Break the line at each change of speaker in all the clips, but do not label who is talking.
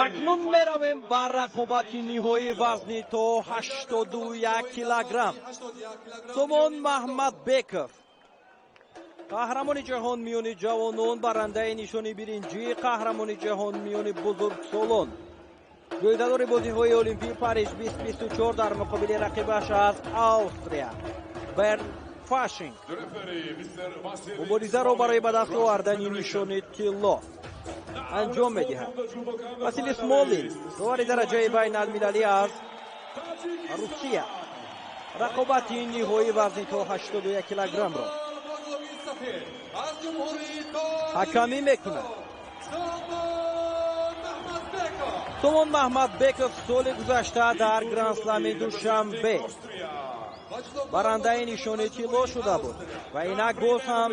Акнун меравем ба рақобати ниҳоии вазни то 81 килограмм. Сомон Маҳмадбеков, қаҳрамони ҷаҳон миёни ҷавонон, барандаи нишони биринҷӣ, қаҳрамони ҷаҳон миёни бузургсолон, ҷоизадори бозиҳои Олимпии Париж 2024 дар муқобили рақибаш аз Австрия Берн Фашинг муборизаро барои ба даст овардани нишони тилло анҷом медиҳад. Василий Смолин, довари дараҷаи байналмилалӣ аз Русия, рақобати ниҳоии вазни то 81 килограммро ҳакамӣ мекунад. Сомон Маҳмадбеков соли гузашта дар Грандслами Душанбе барандаи нишони тилло шуда буд ва инак боз ҳам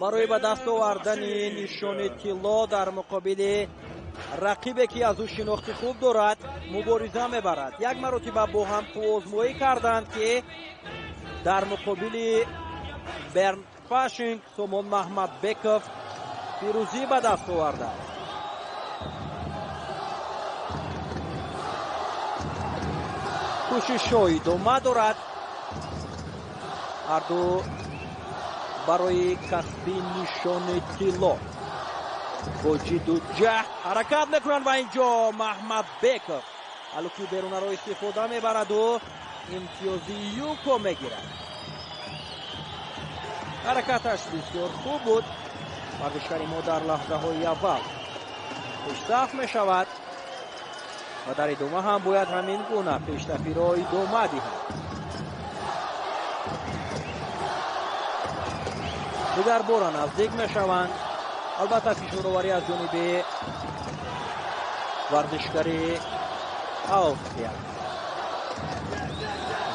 барои ба даст овардани нишони тилло дар муқобили рақибе, ки аз ӯ шинохти хуб дорад, мубориза мебарад. Як маротиба бо ҳам қувваозмоӣ карданд, ки дар муқобили Берн Фашинг Сомон Маҳмадбеков пирӯзӣ ба даст овардааст. Кӯшишҳо идома дорад, ҳарду барои касби нишони тилло бо ҷидду ҷаҳд ҳаракат мекунанд ва инҷо Маҳмадбеков алуки берунаро истифода мебараду имтиёзи юко мегирад. Ҳаракаташ бисёр хуб буд. Варзишгари мо дар лаҳзаҳои аввал пешсаф мешавад ва дар идома ҳам бояд ҳамин гуна пешсафиро идома диҳад. Дигар бора наздик мешаванд. Албатта, фишороварӣ аз ҷониби варзишгари Австрия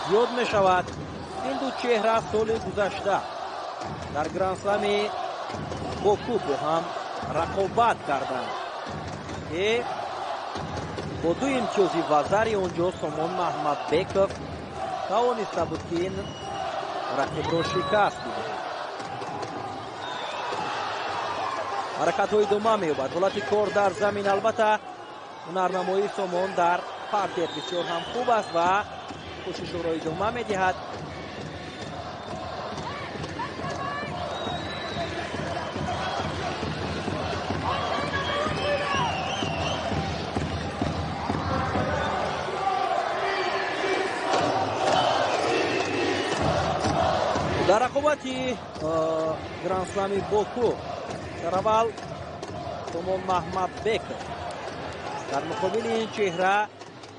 зиёд мешавад. Ин ду чеҳра соли гузашта дар Грандслами Боку бо ҳам рақобат карданд, ки бо ду имтиёзи вазари он ҷо Сомон Маҳмадбеков тавониста буд, ки ин рақибро шикаст бидиҳад. Ҳаракатҳо идома меёбад. Ҳолати кор дар замин, албатта, ҳунарнамоии Сомон дар партер бисёр ҳам хуб аст ва кӯшишҳоро идома медиҳад. Дар рақобати Грандслами Боку сараввал Сомон Маҳмадбеков дар муқобили ин чеҳра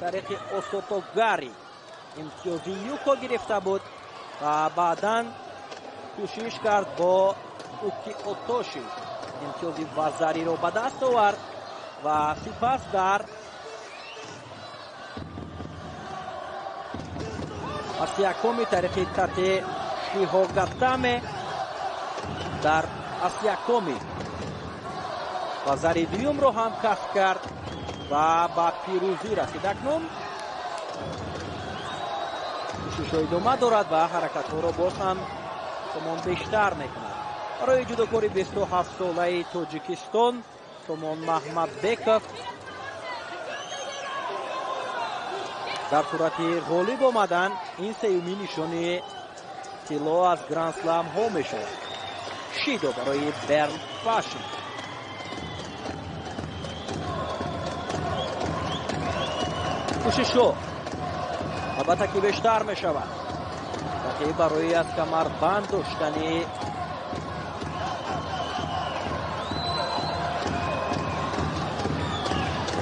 тариқи осотогари имтиёзи юко гирифта буд ва баъдан кӯшиш кард, бо уки отоши имтиёзи вазариро ба даст овард ва сипас дар асиякоми тариқи тате шиҳогатаме дар асиякоми вазари дуюмро ҳам касб кард ва ба пирӯзӣ расид. Акнун кӯшишҳо идома дорад ва ҳаракатҳоро боз ҳам Сомон бештар мекунад. Барои ҷудокори 27-солаи Тоҷикистон Сомон Маҳмадбеков дар сурати ғолиб омадан ин сеюмин нишони тилло аз грандсламҳо мешавад. Шидо барои Берн Фашин. Кӯшишҳо албатта ки бештар мешавад. Рақиб барои аз камарбанд доштани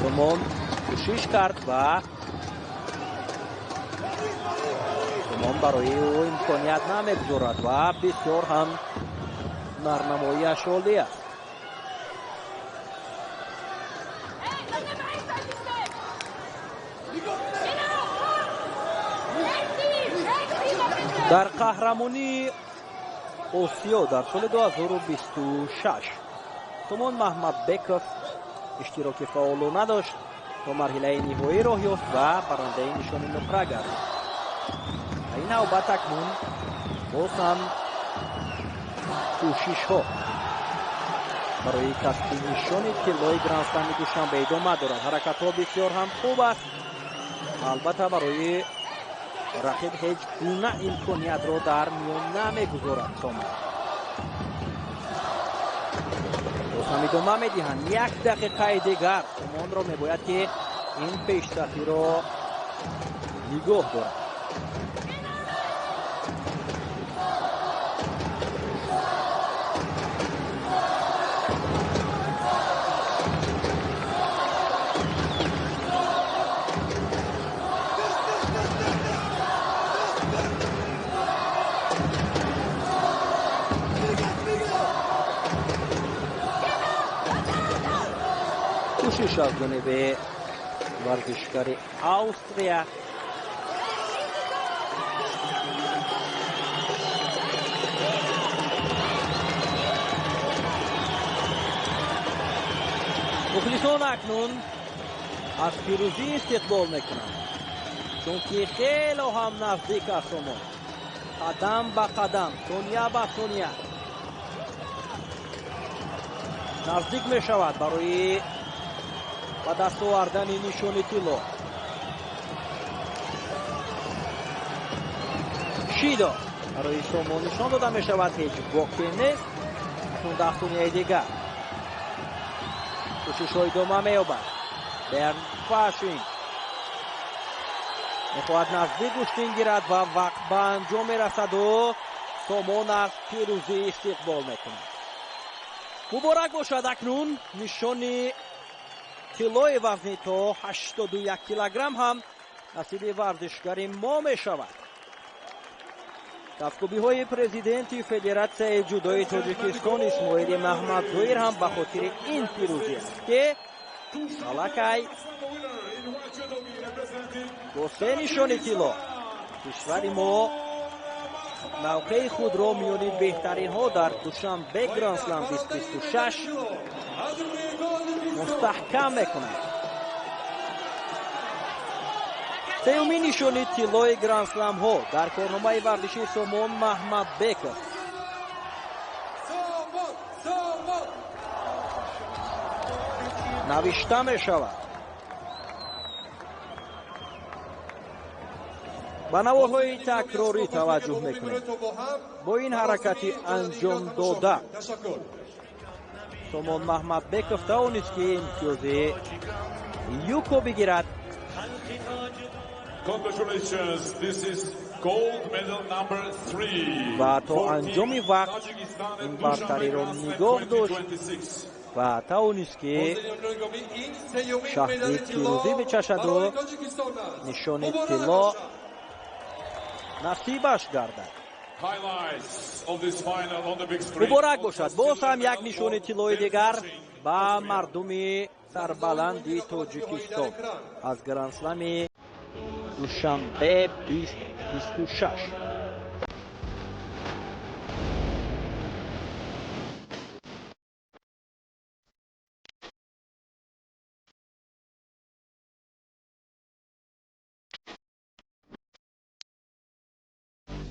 Сомон кӯшиш кард ва Сомон барои ӯ имконият намегузорад ва бисёр ҳам ҳунарнамоиаш олӣ аст. Дар қаҳрамонии Осиё дар соли 2026 Сомон Маҳмадбеков иштироки фаъолона дошт, то марҳилаи ниҳоӣ роҳ ёфт ва барандаи нишони нуқра гардид. Ва ин навбат акнун боз ҳам кӯшишҳо. Барои касби нишони тиллои Гранд-слами Душанбе идома дорад. Ҳаракатҳо бисёр ҳам хуб аст. Албатта, барои рақиб ҳеҷ гуна имкониятро дар миён намегузорад. Сомон боз ҳам идома медиҳанд. Як дақиқаи дигар Сомонро мебояд, ки ин пешсафиро нигоҳ дорад. Кӯшиш аз ҷониби варзишгари Австрия. Мухлисон акнун аз пирӯзӣ истиқбол мекунанд, чунки хело ҳам наздик аст Сомон. Қадам ба қадам, сония ба сония наздик мешавад барои ба даст овардани нишони тилло. Шидо барои Сомон нишон дода мешавад, ҳеҷ боке нест. Акнун 10 сонияи дигар. Кӯшишҳо идома меёбад. Берн Фашинг мехоҳад наздик гӯштин гирад ва вақт ба анҷом мерасаду Сомон аз пирӯзӣ истиқбол мекунад. Муборак бошад. Акнун нишони тиллои вазни то 81 килограмм ҳам насиби варзишгари мо мешавад. Кафкӯбиҳои президенти Федератсияи ҷудои Тоҷикистон Исмоили Маҳмадзоир ҳам ба хотири ин пирӯзӣ аст, ки аллакай бо се нишони тилло кишвари мо мавқеи худро миёни беҳтаринҳо дар Душанбе Гранд-слам 2026 мустаҳкам мекунад. Сеюмин нишони тиллои Гранд-сламҳо дар корномаи варзишии Сомон Маҳмадбеков. Навишта мешавад. Ба наворҳои такрорӣ таваҷҷӯҳ мекунем. Бо ин ҳаракати анҷомдода Сомон Маҳмадбеков тавонист, ки имтиёзи юко бигирад.
Congratulations, this is gold medal number 3.
Ва то анҷоми вақт ин бартариро нигоҳ дошт ва тавонист, ки шаҳди пирӯзӣ бичашаду нишони тилло насибаш гардад. Муборак бошад. Боз ҳам як нишони тиллои дигар ба мардуми сарбаланди Тоҷикистон аз Гранд-слами Душанбе 2026.